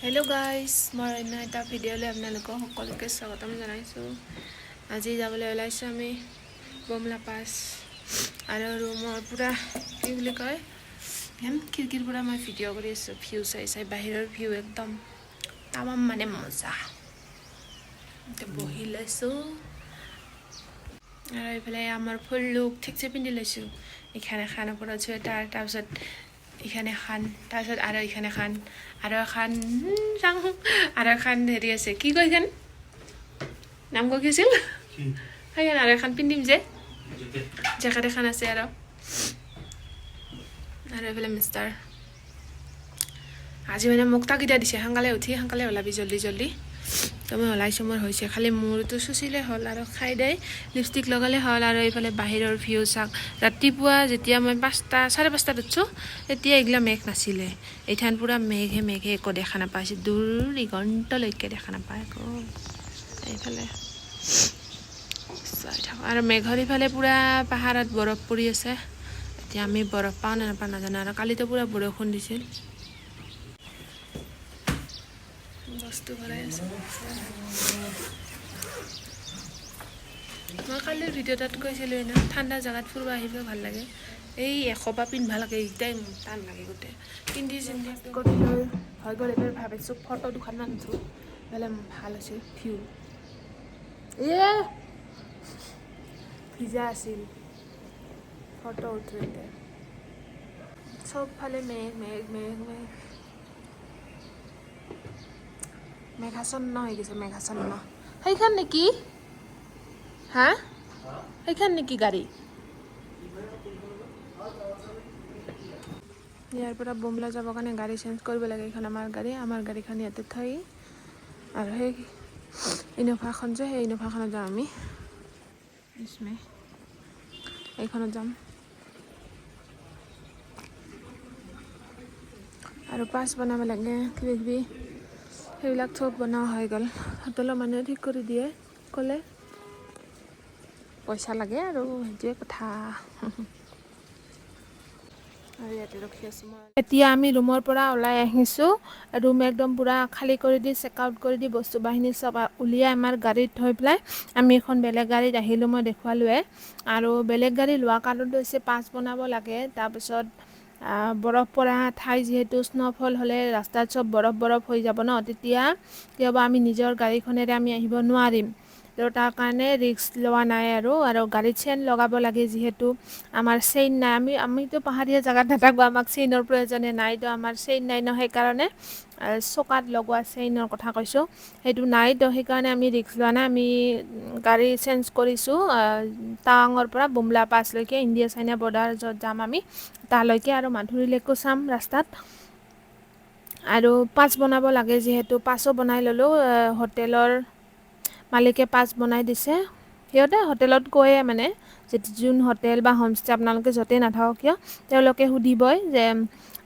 Hello' guys, মই অন্য এটা ভিডিঅ'লৈ আপোনালোকক সকলোকে স্বাগতম জনাইছোঁ। আজি যাবলৈ ওলাইছোঁ আমি বমলা পাছ। আৰু ৰুমৰ পূৰা কি বুলি কয়, এখন খিৰিকীৰ পৰা মই ভিডিঅ' কৰি আছোঁ, ভিউ চাই চাই। বাহিৰৰ ভিউ একদম তামাম, মানে মজা। এতিয়া বহি লৈছোঁ আৰু এইফালে আমাৰ ফুল লুক ঠিকছে পিন্ধি লৈছোঁ। এইখানে খান, ওপৰত চুৱেটাৰ, তাৰপিছত এইখানে খান, তাৰপিছত আৰু এইখানে খান, আৰু এখন চাং, আৰু এখন হেৰি আছে, কি কয় সেইখন নাম কৈ কি আছিল সেইখন, আৰু এখন পিন্ধিম যে জেকেট এখন আছে। আৰু আৰু এইফালে মিষ্টাৰ। আজি মানে মোক তাগিদা দিছে, সোনকালে উঠি সোনকালে ওলাবি, জল্দি জল্দি। তো মই ওলাইছোঁ, মোৰ হৈছে, খালি মূৰটো চুচিলে হ'ল আৰু খাই দাই লিপষ্টিক লগালে হ'ল। আৰু এইফালে বাহিৰৰ ভিউ চাওক। ৰাতিপুৱা যেতিয়া মই 5টা 5:30ত উঠছোঁ, তেতিয়া এইগিলা মেঘ নাছিলে। এইঠান পূৰা মেঘে মেঘে, একো দেখা নাপাইছে, দূৰ দিগন্তলৈকে দেখা নাপায় একো। এইফালে চাই থাকোঁ আৰু মেঘৰ ইফালে পূৰা পাহাৰত বৰফ পৰি আছে। এতিয়া আমি বৰফ পাওঁ নে নাপাওঁ নাজানো। আৰু কালিতো পূৰা বৰষুণ দিছিল। বস্তু ভৰাই আছে। মই কালিৰ ভিডিঅ' এটাত কৈছিলোঁ ন, ঠাণ্ডা জেগাত ফুৰিব আহিব ভাল লাগে। এই এসোপা পিন্ধবা লাগে, এইটাই টান লাগে। গোটেই পিন্ধি চিন্ধি কৰি লৈ হৈ গ'ল। এইবাৰ ভাবিছোঁ ফটো দুখনমান উঠোঁ। এইফালে ভাল হৈছে ভিউ। এ ভিজা আছিল, ফটো উঠো এতিয়া। চবফালে মেঘ মেঘ মেঘ মেঘ, মেঘাচ্ছন্ন হৈ গৈছে, মেঘাচ্ছন্ন। সেইখন নেকি? হা, সেইখন নেকি গাড়ী? ইয়াৰ পৰা বমলা যাবৰ কাৰণে গাড়ী চেঞ্জ কৰিব লাগে। এইখন আমাৰ গাড়ী, আমাৰ গাড়ীখন ইয়াতে থৈ আৰু সেই ইন'ভাখন যে, সেই ইন'ভাখনত যাম আমি। ইছমে এইখনত যাম। আৰু পাছ বনাব লাগে, কিবা কিবি সেইবিলাক চব বনোৱা হৈ গ'ল। হোটেলৰ মানুহে ঠিক কৰি দিয়ে, ক'লে পইচা লাগে আৰু সেইটোৱে কথা। আৰু ইয়াতে ৰখি আছোঁ মই। এতিয়া আমি ৰুমৰ পৰা ওলাই আহিছোঁ। ৰুম একদম পূৰা খালী কৰি দি, চেক আউট কৰি দি, বস্তু বাহিনী চব উলিয়াই আমাৰ গাড়ীত থৈ পেলাই আমি এখন বেলেগ গাড়ীত আহিলোঁ, মই দেখুৱালোৱে। আৰু বেলেগ গাড়ী লোৱা কাৰণটো হৈছে পাছ বনাব লাগে, তাৰপিছত বৰফ পৰা ঠাই যিহেতু, স্ন'ফল হ'লে ৰাস্তাত চব বৰফ বৰফ হৈ যাব ন, তেতিয়া কিয়বা আমি নিজৰ গাড়ীখনেৰে আমি আহিব নোৱাৰিম। তো তাৰ কাৰণে ৰিস্ক লোৱা নাই। আৰু আৰু গাড়ীত চেইন লগাব লাগে, যিহেতু আমাৰ চেইন নাই। আমিতো পাহাৰীয়া জেগাত নাথাকোঁ, আমাক চেইনৰ প্ৰয়োজনে নাই। তো আমাৰ চেইন নাই ন, সেইকাৰণে চকাত লগোৱা চেইনৰ কথা কৈছোঁ, সেইটো নাই। তো সেইকাৰণে আমি ৰিস্ক লোৱা নাই, আমি গাড়ী চেঞ্জ কৰিছোঁ টাৱাঙৰ পৰা বুমলা পাছলৈকে, ইণ্ডিয়া চাইনা বৰ্ডাৰ য'ত যাম আমি তালৈকে। আৰু মাধুৰী লেকো চাম ৰাস্তাত। আৰু পাছ বনাব লাগে যিহেতু, পাছো বনাই ল'লোঁ। হোটেলৰ মালিকে পাছ বনাই দিছে। সিহঁতে হোটেলত গৈয়ে, মানে যোন হোটেল বা হোমষ্টে আপোনালোকে য'তেই নাথাকক কিয়, তেওঁলোকে সুধিবই যে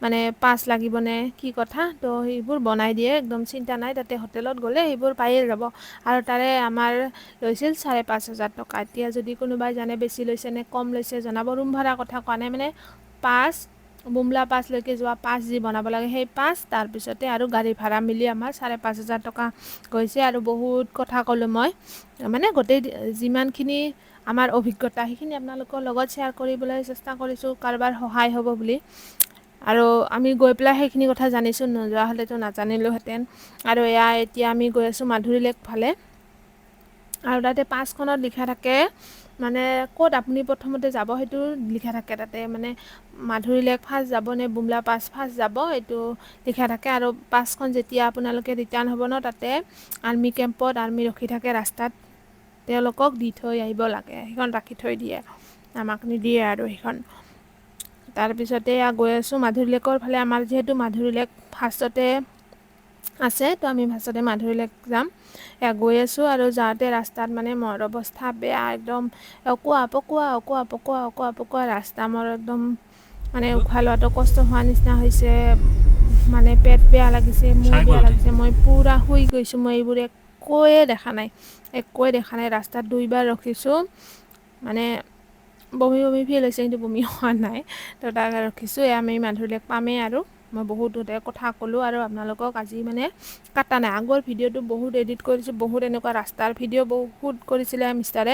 মানে পাছ লাগিবনে কি কথা। তো সেইবোৰ বনাই দিয়ে, একদম চিন্তা নাই। তাতে হোটেলত গ'লে সেইবোৰ পায়ে যাব। আৰু তাৰে আমাৰ লৈছিল 5,500 টকা। এতিয়া যদি কোনোবাই জানে বেছি লৈছে নে কম লৈছে, জনাব। ৰুম ভাড়াৰ কথা কোৱা নাই, মানে পাছ, বুমলা পাছলৈকে যোৱা পাছ যি বনাব লাগে সেই পাছ, তাৰপিছতে আৰু গাড়ী ভাড়া মিলি আমাৰ 5,500 টকা গৈছে। আৰু বহুত কথা ক'লোঁ মই, মানে গোটেই যিমানখিনি আমাৰ অভিজ্ঞতা সেইখিনি আপোনালোকৰ লগত শ্বেয়াৰ কৰিবলৈ চেষ্টা কৰিছোঁ, কাৰোবাৰ সহায় হ'ব বুলি। আৰু আমি গৈ পেলাই সেইখিনি কথা জানিছোঁ, নোযোৱা হ'লেতো নাজানিলোহেঁতেন। আৰু এয়া এতিয়া আমি গৈ আছোঁ মাধুৰী লেক ফালে। আৰু তাতে পাছখনত লিখা থাকে, মানে ক'ত আপুনি প্ৰথমতে যাব সেইটো লিখা থাকে তাতে, মানে মাধুৰী লেক ফাৰ্ষ্ট যাব নে বুমলা পাছ ফাৰ্ষ্ট যাব এইটো লিখা থাকে। আৰু পাছখন যেতিয়া আপোনালোকে ৰিটাৰ্ণ হ'ব ন, তাতে আৰ্মি কেম্পত আৰ্মি ৰখি থাকে ৰাস্তাত, তেওঁলোকক দি থৈ আহিব লাগে। সেইখন ৰাখি থৈ দিয়ে, আমাক নিদিয়ে আৰু সেইখন। তাৰপিছতে গৈ আছোঁ মাধুৰী লেকৰ ফালে। আমাৰ যিহেতু মাধুৰী লেক ফাৰ্ষ্টতে আছে, তো আমি ফাৰ্ষ্টতে মাধুৰী লেক যাম। এয়া গৈ আছোঁ। আৰু যাওঁতে ৰাস্তাত মানে মোৰ অৱস্থা বেয়া, একদম অকোৱা পকোৱা অকোৱা পকোৱা অকোৱা পকোৱা ৰাস্তা। মোৰ একদম মানে উশাহ লোৱাটো কষ্ট হোৱা নিচিনা হৈছে, মানে পেট বেয়া লাগিছে, মূৰ বেয়া লাগিছে, মই পূৰা শুই গৈছোঁ। মই এইবোৰ একোৱে দেখা নাই, একোৱে দেখা নাই। ৰাস্তাত দুইবাৰ ৰখিছোঁ, মানে বমি বমি ফিল হৈছে, কিন্তু বমি হোৱা নাই। তো তাক ৰখিছোঁ। এয়া আমি মাধুৰী লেক পামেই আৰু। মই বহুত কথা ক'লোঁ আৰু আপোনালোকক আজি মানে কাটা নাই। আগৰ ভিডিঅ'টো বহুত এডিট কৰিছোঁ, বহুত এনেকুৱা ৰাস্তাৰ ভিডিঅ' বহুত কৰিছিলে মিষ্টাৰে,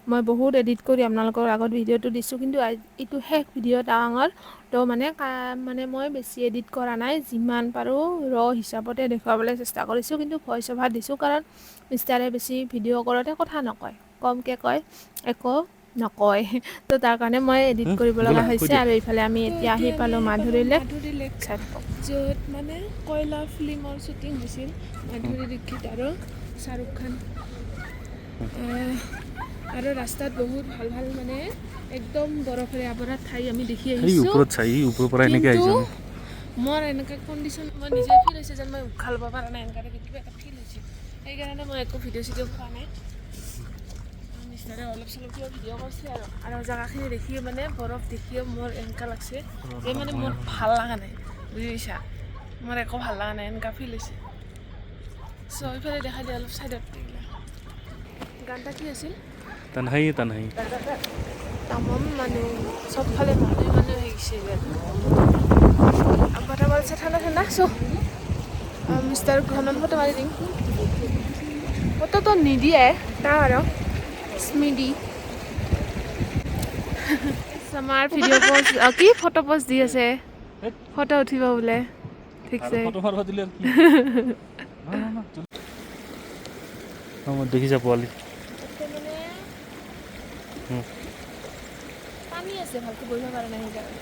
মই বহুত এডিট কৰি আপোনালোকৰ আগত ভিডিঅ'টো দিছোঁ। কিন্তু এইটো শেষ ভিডিঅ' টাৱাঙৰ, তো মানে মানে মই বেছি এডিট কৰা নাই, যিমান পাৰোঁ ৰ হিচাপতে দেখুৱাবলৈ চেষ্টা কৰিছোঁ। কিন্তু ভইচ অভাৰ দিছোঁ, কাৰণ মিষ্টাৰে বেছি ভিডিঅ' কৰোঁতে কথা নকয়, কমকৈ কয়, একো নকয়, তো তাৰ কাৰণে মই এডিট কৰিব লগা হৈছে। আৰু এইফালে আমি এতিয়া আহি পালোঁ মাধুৰী লেক, চাই থাকক, য'ত মানে কয়লা ফিল্মৰ শ্বুটিং হৈছিল, মাধুৰী দীক্ষিত আৰু শ্বাহৰুখ খান। আৰু ৰাস্তাত বহুত ভাল ভাল মানে একদম বৰফেৰে আৱৰা ঠাই আমি দেখি আহিছোঁ। কিন্তু মোৰ এনেকুৱা কণ্ডিশ্যন মই নিজে ফিল হৈছে যেন মই উশাহ ল'ব পৰা নাই, এনেকুৱা কিবা এটা ফিল হৈছে, সেইকাৰণে মই একো ভিডিঅ' চিডিঅ' কৰা নাই। মিষ্টাৰে অলপ চলপ কিবা ভিডিঅ' কৰিছে আৰু আৰু জেগাখিনি দেখিও মানে বৰফ দেখিও মোৰ এনেকুৱা লাগছে যে মানে মোৰ ভাল লগা নাই, বুজি পাইছা, মোৰ একো ভাল লগা নাই, এনেকুৱা ফিল হৈছে। চ' এইফালে দেখাই দিয়ে অলপ ছাইডত এইগিলা। গানটা কি আছিল? তনহাই তনহাই। তামাম মানুহ, চবফালে মানুহ মানুহ হৈ গৈছে। বতাহ মাৰিছে ঠাণ্ডা ঠাণ্ডা। চ' মিষ্টাৰ ঘনত ফটো মাৰি দিম, ফটোটো নিদিয়ে তাৰ আৰু স্মৃতি। আমাৰ ভিডিঅ' পষ্ট কি ফটো পষ্ট দি আছে, ফটো উঠিব বোলে, ঠিকছে দেখিছা পোৱালি পানী আছে, ভালকৈ বহিব পৰা নাই সেইকাৰণে।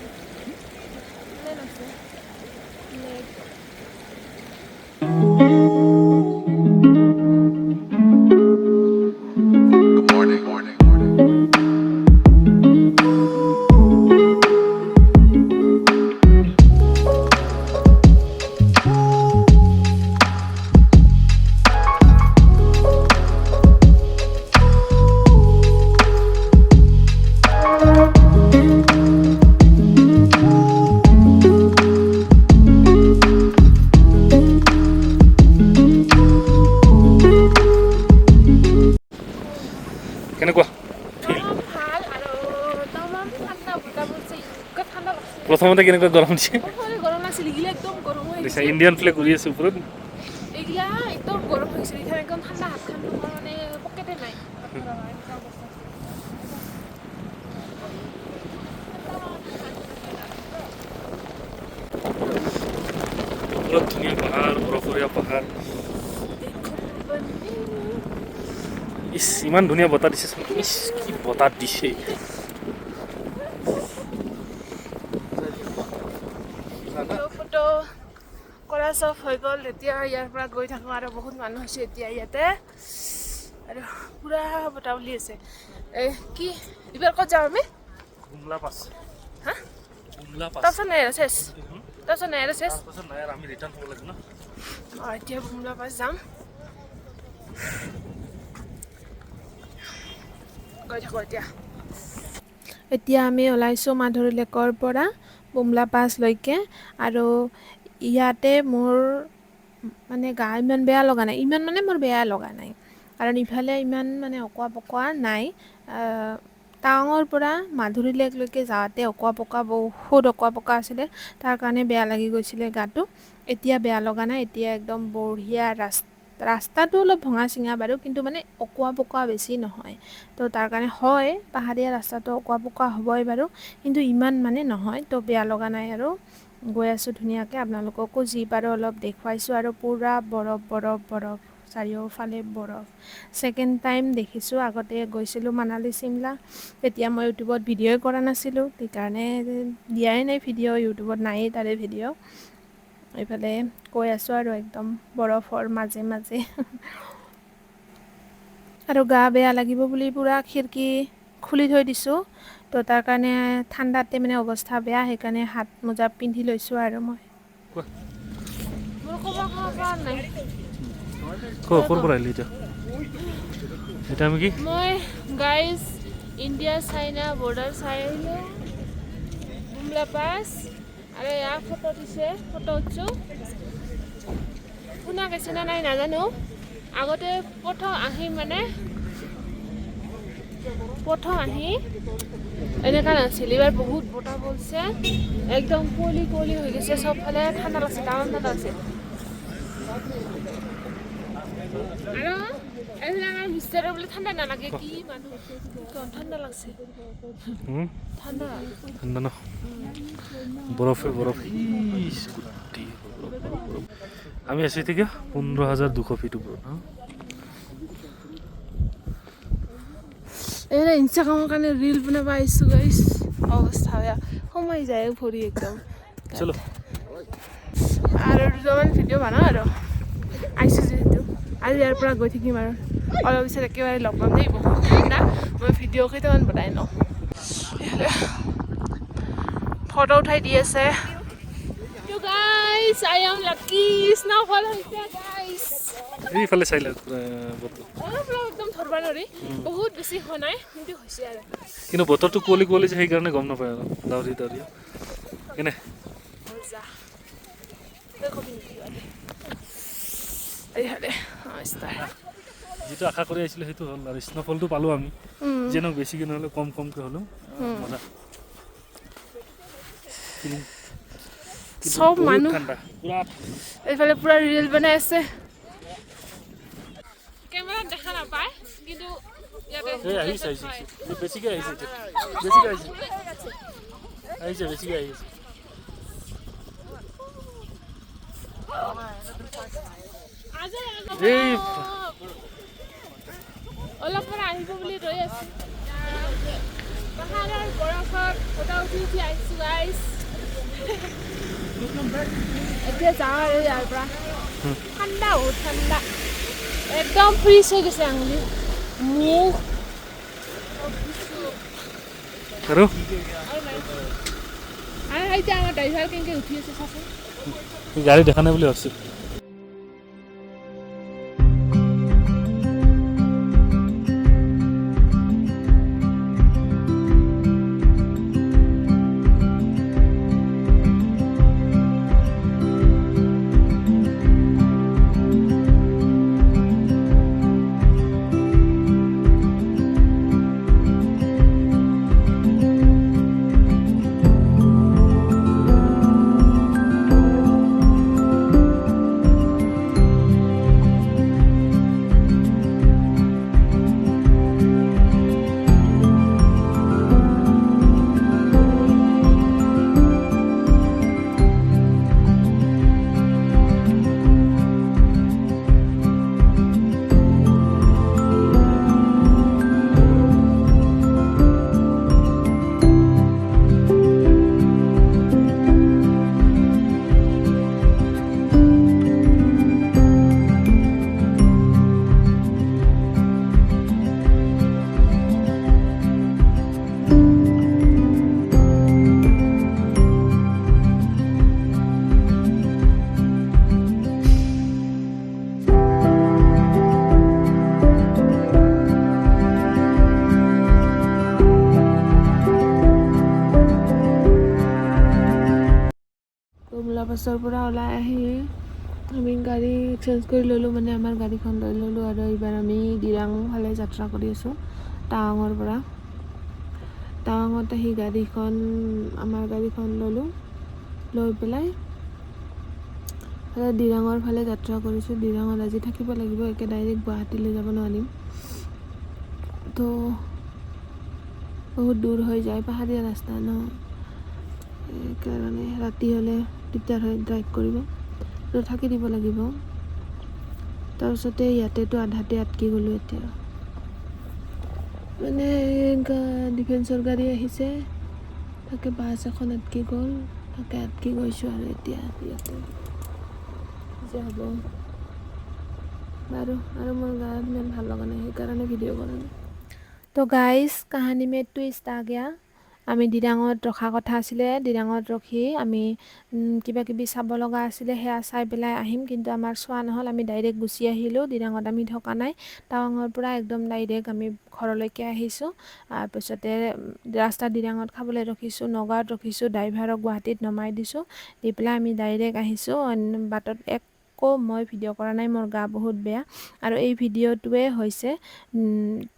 কেনেকুৱা? প্ৰথমতে কেনেকুৱা গৰম দিছে? ইণ্ডিয়ান ফ্লেগ উৰি আছে ওপৰত। এইগিলা একদম গৰম হৈছে, একদম ঠাণ্ডা, হাতখন মানে পকেটে নাই। ওপৰত ধুনীয়া পাহাৰ, বৰফৰীয়া পাহাৰ। ইছ, ইমান ধুনীয়া বতাহ দিছে, ইছ কি বতাহ দিছে। ফটো কৰা চব হৈ গ'ল, এতিয়া ইয়াৰ পৰা গৈ থাকোঁ। আৰু বহুত মানুহ হৈছে এতিয়া ইয়াতে, আৰু পূৰা বতাহ উলি আছে। এই কি এইবাৰ ক'ত যাওঁ আমি? বুমলা পাছ। হা? বুমলা পাছ। তাৰপিছত নাই আৰু চেচ, তাৰপিছত নাই আৰু চেচ। তাৰপিছত নাই আৰু, আমি ৰিটাৰ্ণ হ'ব লাগিব ন। অঁ, এতিয়া বুমলা পাছ যাম, গৈ থাকোঁ এতিয়া। এতিয়া আমি ওলাইছোঁ মাধুৰী লেকৰ পৰা বুমলা পাছলৈকে। আৰু ইয়াতে মোৰ মানে গা ইমান বেয়া লগা নাই, ইমান মানে মোৰ বেয়া লগা নাই, কাৰণ ইফালে ইমান মানে অকোৱা পকোৱা নাই। টাৱাঙৰ পৰা মাধুৰী লেকলৈকে যাওঁতে অকোৱা পকোৱা, বহুত অকোৱা পকোৱা আছিলে, তাৰ কাৰণে বেয়া লাগি গৈছিলে গাটো। এতিয়া বেয়া লগা নাই, এতিয়া একদম বঢ়িয়া ৰাস্তাটো অলপ ভঙা চিঙা বাৰু, কিন্তু মানে অকোৱা পকোৱা বেছি নহয়, তো তাৰ কাৰণে হয়। পাহাৰীয়া ৰাস্তাটো অকোৱা পকোৱা হ'বই বাৰু, কিন্তু ইমান মানে নহয়, তো বেয়া লগা নাই। আৰু গৈ আছোঁ ধুনীয়াকৈ, আপোনালোককো যি পাৰোঁ অলপ দেখুৱাইছোঁ। আৰু পূৰা বৰফ বৰফ বৰফ, চাৰিওফালে বৰফ। ছেকেণ্ড টাইম দেখিছোঁ, আগতে গৈছিলোঁ মানালী চিমলা, তেতিয়া মই ইউটিউবত ভিডিঅ'ই কৰা নাছিলোঁ, সেইকাৰণে দিয়াই নাই ভিডিঅ', ইউটিউবত নায়েই তাৰে ভিডিঅ'। এইফালে গৈ আছোঁ আৰু একদম বৰফৰ মাজে মাজে। আৰু গা বেয়া লাগিব বুলি পূৰা খিৰিকী খুলি থৈ দিছোঁ, তো তাৰ কাৰণে ঠাণ্ডাতে মানে অৱস্থা বেয়া, সেইকাৰণে হাত মোজা পিন্ধি লৈছোঁ আৰু মই। মই গাইজ ইণ্ডিয়া চাইনা বৰ্ডাৰ চাই আহিলোঁ, বুমলা পাছ। আৰু এয়া ফটো দিছে, ফটো উঠছোঁ, শুনা গৈছে নে নাই নাজানো। আগতে প্ৰথম আহি মানে প্ৰথম আহি এনেকুৱা নাছিল, এইবাৰ বহুত বতাহ বলছে, একদম কুঁৱলী কুঁৱলী হৈ গৈছে চবফালে, ঠাণ্ডা লাগছে, তামাম ঠাণ্ডা লাগছে। আৰু এইফালে আমাৰ মিষ্টাৰৰ বোলে ঠাণ্ডা নালাগে, কি মানুহ, ঠাণ্ডা লাগছে। ঠাণ্ডা ঠাণ্ডা ন, বৰফে বৰফ, ইচ গোটেই বৰফ বৰফ বৰফ। আমি আছোঁ এতিয়া 15,200 ফিট ওপৰত। এইফালে ইনষ্টাগ্ৰামৰ কাৰণে ৰিল বনাব আহিছোঁ গাইছ, অৱস্থা বেয়া, সোমাই যায় ভৰি একদম। চলো আৰু দুটামান ভিডিঅ' বনাওঁ আৰু, আহিছোঁ যিহেতু আৰু ইয়াৰ পৰা গৈ থাকিম আৰু অলপ পিছত একেবাৰে লগ পাম দেই। বহুত ঠাণ্ডা, মই ভিডিঅ' কেইটামান বনাই লওঁ। ফটো উঠাই দি আছে। Guys, I am lucky, snowfall হৈছে গাইছ। এইফালে চাই লওক বতৰ অলপ অলপ একদম ধৰিব নোৱাৰি, বহুত বেছি হোৱা নাই কিন্তু হৈছে আৰু। কিন্তু বতৰটো কুঁৱলী কুঁৱলী যে, সেইকাৰণে গম নাপায় আৰু, ডাৱৰী ডাৱৰী কেনে। মজা, তই কবি নেকি? এইফালে ষ্টাৰ যিটো আশা কৰি আহিছিলোঁ সেইটো হ'ল আৰু, স্ন'ফলটো পালোঁ আমি, যেনেক বেছিকৈ নহ'লেও কম কমকৈ হ'লেও মজা। চব মানুহ এইফালে পুৰা ৰিল বনাই আছে, কেমেৰাত দেখা নাপায় কিন্তু আহিছে আহিছে বেছিকৈ আহিছে, বেছিকৈ আহিছে, আহিছে বেছিকৈ আহিছে। এই অলপ পৰা আহিব বুলি ৰৈ আছো। পাহাৰৰ বৰফত ফটো উঠি উঠি আহিছোঁ গাইছ। এতিয়া যাওঁ আৰু ইয়াৰ পৰা, ঠাণ্ডা, বহুত ঠাণ্ডা, একদম ফ্ৰিজ হৈ গৈছে আঙুলি মুখ। আৰু আৰু এতিয়া আমাৰ ড্ৰাইভাৰ কেনেকৈ উঠি আছে চাচোন, গাড়ী দেখা নাই বুলি ভাবছোঁ। বাছৰ পৰা ওলাই আহি আমি গাড়ী চেঞ্জ কৰি ল'লোঁ, মানে আমাৰ গাড়ীখন লৈ ল'লোঁ আৰু এইবাৰ আমি দিৰাং ফালে যাত্ৰা কৰি আছোঁ। টাৱাঙৰ পৰা টাৱাঙত আহি গাড়ীখন, আমাৰ গাড়ীখন ল'লোঁ, লৈ পেলাই দিৰাঙৰ ফালে যাত্ৰা কৰিছোঁ। দিৰাঙত আজি থাকিব লাগিব, একে ডাইৰেক্ট গুৱাহাটীলৈ যাব নোৱাৰিম, তো বহুত দূৰ হৈ যায়, পাহাৰীয়া ৰাস্তা ন, সেইকাৰণে ৰাতি হ'লে দিগদাৰ হয় ড্ৰাইভ কৰিব, তো থাকি দিব লাগিব। তাৰপিছতে ইয়াতেতো আধাতে আটকি গ'লোঁ। এতিয়া মানে ডিফেন্সৰ গাড়ী আহিছে, তাকে বাছ এখন আটকি গ'ল, তাকে আটকি গৈছোঁ আৰু এতিয়া ইয়াতে যে হ'ব বাৰু। আৰু মোৰ গাত ইমান ভাল লগা নাই, সেইকাৰণে ভিডিঅ' কৰা নাই। তো গাইজ, কাহানী মে টুইষ্ট আ গয়া। আমি দিৰাঙত ৰখা কথা আছিলে, দিৰাঙত ৰখি আমি কিবা কিবি চাব লগা আছিলে, সেয়া চাই পেলাই আহিম, কিন্তু আমাৰ চোৱা নহ'ল, আমি ডাইৰেক্ট গুচি আহিলোঁ। দিৰাঙত আমি থকা নাই, টাৱাঙৰ পৰা একদম ডাইৰেক্ট আমি ঘৰলৈকে আহিছোঁ। তাৰপিছতে ৰাস্তা দিৰাঙত খাবলৈ ৰখিছোঁ, নগাঁৱত ৰখিছোঁ, ড্ৰাইভাৰক গুৱাহাটীত নমাই দিছোঁ, দি পেলাই আমি ডাইৰেক্ট আহিছোঁ। বাটত এক একো মই ভিডিঅ' কৰা নাই, মোৰ গা বহুত বেয়া। আৰু এই ভিডিঅ'টোৱে হৈছে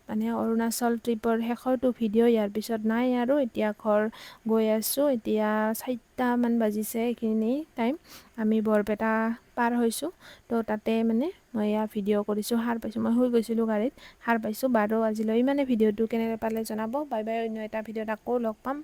মানে অৰুণাচল ট্ৰিপৰ শেষৰটো ভিডিঅ'। ইয়াৰ পিছত নাই আৰু। এতিয়া ঘৰ গৈ আছোঁ। এতিয়া 4টামান বাজিছে এইখিনি টাইম। আমি বৰপেটা পাৰ হৈছোঁ। তো তাতে মানে মই এয়া ভিডিঅ' কৰিছোঁ, সাৰ পাইছোঁ। মই শুই গৈছিলোঁ গাড়ীত, সাৰ পাইছোঁ। বাৰু, আজিলৈ ইমানে। ভিডিঅ'টো কেনেকৈ পালে জনাব। বাই বাই, অন্য এটা ভিডিঅ'ত আকৌ লগ পাম।